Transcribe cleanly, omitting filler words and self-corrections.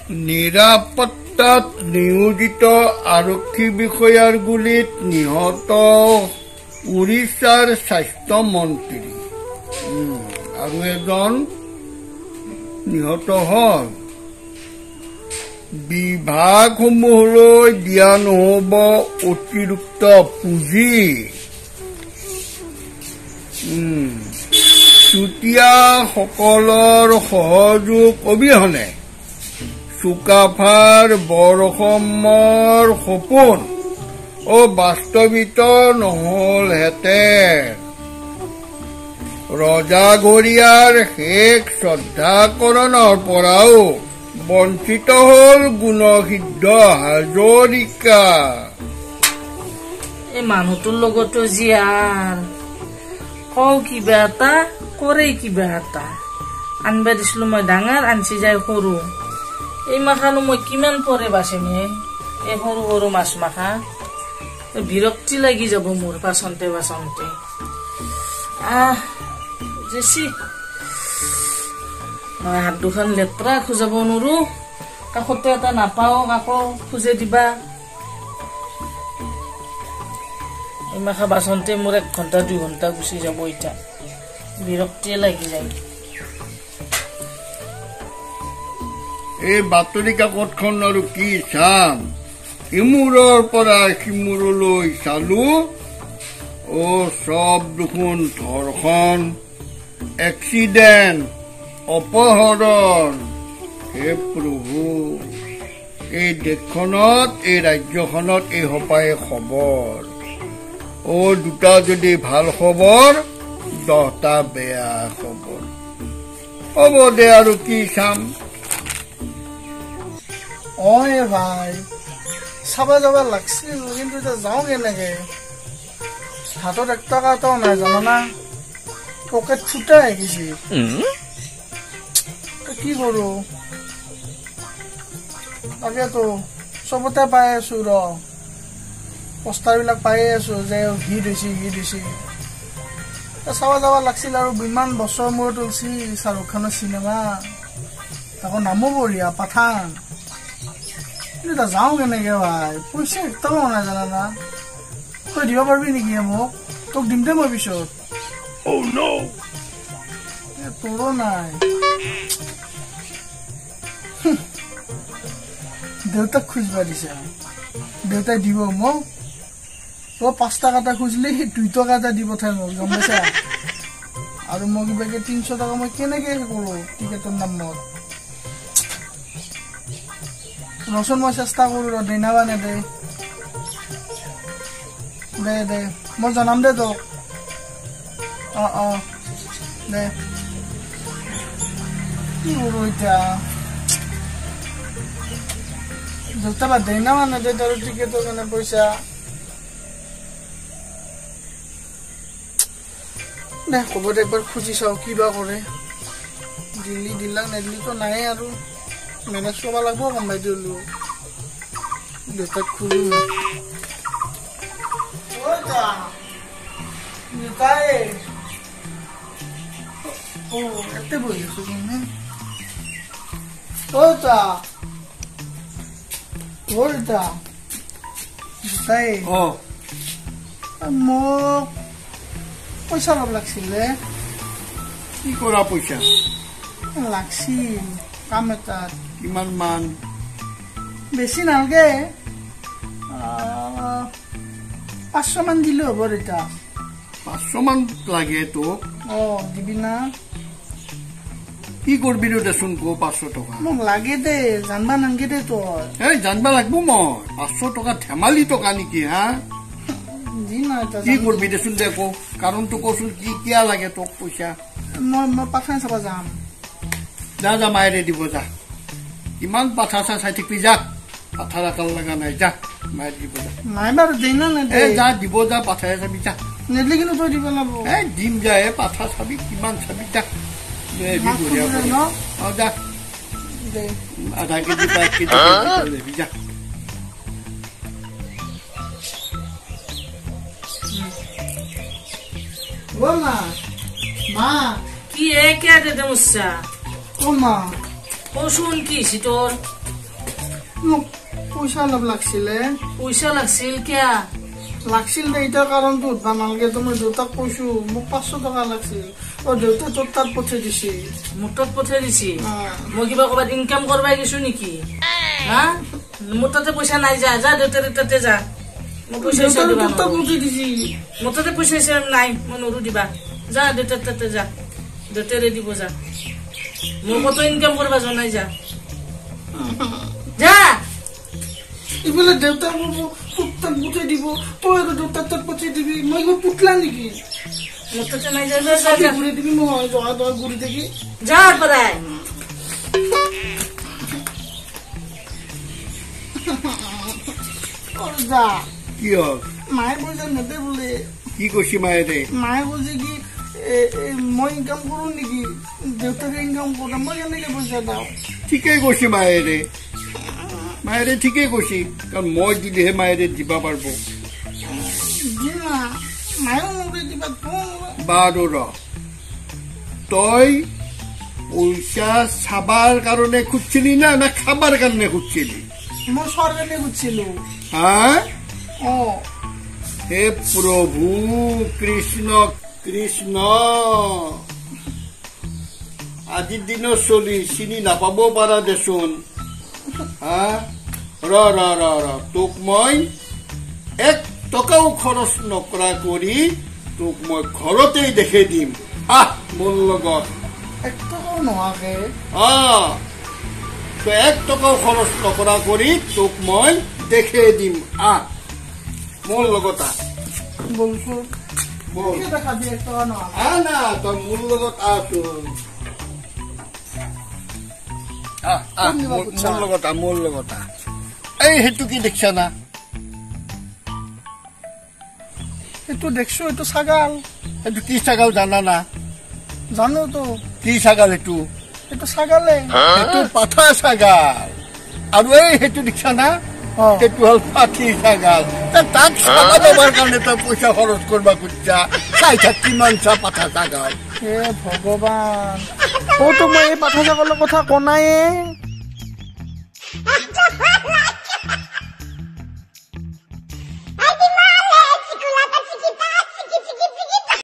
নিৰাপত্তাত নিয়োজিত আৰক্ষী বিষয়াৰ গুলীত নিহত উৰিষ্যাৰ স্বাস্থ্যমন্ত্ৰী আৰু এজন নিহত হ'ল। বিভাগসমূহলৈ দিয়া নহ'ব অতিৰিক্ত পুঁজি। চুতীয়াসকলৰ সহযোগ অবিহনে চুকাফাৰ বৰ অসমৰ সপোন বাস্তৱিত নহলহেঁতেন। ৰজাঘৰীয়াৰ শেষ শ্ৰদ্ধাকৰণৰ পৰাও বঞ্চিত হ'ল গুণসিদ্ধ হাজৰিকা। এই মানুহটোৰ লগতো জীয়াৰ কওঁ কিবা এটা কৰে কিবা এটা আনবা দিছিলো মই ডাঙৰ আনছি যায় সৰু। এই মাখানো মই কিমান পৰে বাচিম, এই সৰু সৰু মাছ মাখা বিৰক্তি লাগি যাব মোৰ বাচনতে বাচনতে। আহ জেচি মই হাত দুখন লেতেৰা খোজাব নোৱাৰো, কাষতে এটা নাপাওঁ কাকো খোজে দিবা। এই মাখা বাচনতে মোৰ 1 ঘণ্টা 2 ঘণ্টা গুচি যাব, এতিয়া বিৰক্তিয়ে লাগি যায়। এই বাতৰি কাকতখন আৰু কি চাম, ইমূৰৰ পৰা সিমূৰলৈ চালো, চব দেখোন ধৰ্ষণ, এক্সিডেণ্ট, অপহৰণ। হে প্ৰভু, এই দেশখনত এই ৰাজ্যখনত এই সোপাই খবৰ। দুটা যদি ভাল খবৰ, 10টা বেয়া খবৰ। হ'ব দে আৰু কি চাম। অ ভাই চাবা যাব লাগছিল, কিন্তু এতিয়া যাওঁ কেনেকে? হাতত 1 টকা এটাও নাই জানা, পকেট ফুটাই আহিছে। কি কৰো? তাকেতো চবতে পাই আছো ৰ, পোষ্টাৰ বিলাক পায়ে আছো যে হিট হৈছে হিট হৈছে। চাবা যাব লাগছিল আৰু ইমান বছৰ মূৰত ওলছি শ্বাহৰুখ খানৰ চিনেমা, আকৌ নামো বঢ়িয়া পাঠান। কিন্তু এতিয়া যাওঁ কেনেকে ভাই? পইচা 1 টকাও নাই জানা না। তই দিব পাৰিবি নেকি মোক? তোক দিম দে মই পিছত। তোৰো নাই। দেউতাক খুজিব দিছে, দেউতাই দিব মোক। তই 5 টকা এটা খুজিলি 2 টকা এটা দি পঠাই মোক, গম পাইছা? আৰু মই কিবাকে 300 টকা মই কেনেকে কৰো টিকেটৰ নামত? ৰচোন মই চেষ্টা কৰো ৰ, দে না নেদে। দে দে মই জনাম দে তোক। অ অ দে। কি কৰো এতিয়া? দেউতা বা দে না মানে দে তোৰ টিকেটৰ কাৰণে পইচা দে। ক'ৰবাত একবাৰ খুজি চাওঁ কিবা কৰে। দিল্লী দিলাক, নেদিলিতো নাই আৰু মেনেজ কৰিব লাগিব। কোনোবাই দিলো দেউতাক খোজো। দেউতাই অ এতে বহি আছো তুমি। অ তা অ দেউতা, দেউতাই অ মোক পইচা অলপ লাগছিলে। কি কৰা পইচা লাগছিল কাম এটাত। কিমান মান? বেছি নালাগে, 500 মান দিলেও হ'ব দেউতা। 500 মান লাগে তোক? অ দিবি না? কি কৰবি দেচোন ক 500 টকা? মোক লাগে দে, জানবা নাংগে দে তই। এই জানবা লাগব মই। 500 টকা ধেমালি টকা নেকি? হা কি কৰবি দেচোন দে ক, কাৰণটো কচোন, কি কিয়া লাগে তোক পইচা? মই মই পাঠান চাব যাম। যা যা মায়েৰে দিব যা। ইমান পাঠা চা চাই থাকিবি যা, পাঠাৰ আকাল লগা নাই, যা মায়েৰে দিব যা। নাই বাৰু দে না এ যা দিব যা, পাঠাই চাবি যা। নেদলি কিন্তু তই দিব লাগব। এই দিম যা, এই পাঠা চাবি কিমান চাবি যা। অ যা, আধা কেজি বা 1 কেজি যা। ও মা, মা কি এ কে দে দে মুসা? ও মা কচোন কি হৈছে তোৰ? মোক পইচা অলপ লাগছিলে। পইচা লাগছিল? কিয়া লাগছিল দে, এতিয়া কাৰণটো সুধবা নালাগে। তো মই দেউতাক কৈছো মোক 500 টকা লাগছিল। অ দেউতা তোৰ তাত পঠাই দিছি। মোৰ তাত পঠাই দিছি? মই কিবা ক'ৰবাত ইনকাম কৰবা গৈছো নেকি? হা, মোৰ তাতে পইচা নাই। যা যা দেউতাৰ তাতে যা। মই পইচা পঠাই দিছি। মোৰ তাতে পইচা নাই, মই নৰো দিবা। যা দেউতাৰ তাতে যা, দেউতাৰে দিব যা। মোৰ কত ইনকাম কৰবা যোৱা নাই, যা যা। ইফালে দেউতাক তোৰ তাত পঠাই দিব, তই আৰু দেউতাৰ তাত পঠাই দিবি। মই কিবা পুতলা নেকি? মোৰ তাতে নাই, যা যা যা। ঘূৰি দিবি, মই জহা জহা ঘূৰি থাকি। যা পৰাই। যা। কি হ'ল? মায়ে পইচা নেদে বোলে। কি কৈছি মায়ে দে? মায়ে কৈছে কি মই ইনকাম কৰো নেকি, দেউতাকে ইনকাম কৰে, মই কেনেকে পইচা দিওঁ? ঠিকেই কৈছি মায়েৰে, মায়েৰে ঠিকেই কৈছি। কাৰণ মই দিলেহে মায়েৰে দিবা পাৰিব। বাৰু ৰ, তই পইচা চাবাৰ কাৰণে খুজিছিলি না না খাবাৰ কাৰণে খুজিছিলি? মই চোৱাৰ কাৰণে খুজিছিলো। হা? অ। হে প্ৰভু কৃষ্ণ কৃষ্ণ, আজিৰ দিনত চলি চিনি নাপাব পাৰা দেচোন। হা, ৰ ৰ ৰ ৰ, তোক মই 1 টকাও খৰচ নকৰা কৰি তোক মই ঘৰতেই দেখে দিম। আহ মোৰ লগত। 1 টকাও নোহোৱাকে? অ, তই 1 টকাও খৰচ নকৰা কৰি তোক মই দেখে দিম। আহ মোৰ লগত আহ। বলছো বল। আহ না, তই মোৰ লগত আহচোন। মোৰ লগত আহ, মোৰ লগত আহ। এই সেইটো কি দেখছা না? এইটো দেখছো, এইটো ছাগাল। এইটো কি ছাগাল জানা না? জানো তো। কি ছাগাল এইটো? এইটো ছাগালে। সেইটো পাঠা ছাগাল। আৰু এই সেইটো দেখছা না? সেইটো হ'ল পাঠি ছাগাল। তাক চাবা যাবাৰ কাৰণে তই পইচা খৰচ কৰবা খুজিছা? চাই থাক কিমান চা পাঠা ছাগাল। হে ভগৱান, অ তো মই এই পাঠা ছাগালৰ কথা কোৱা নাইয়ে।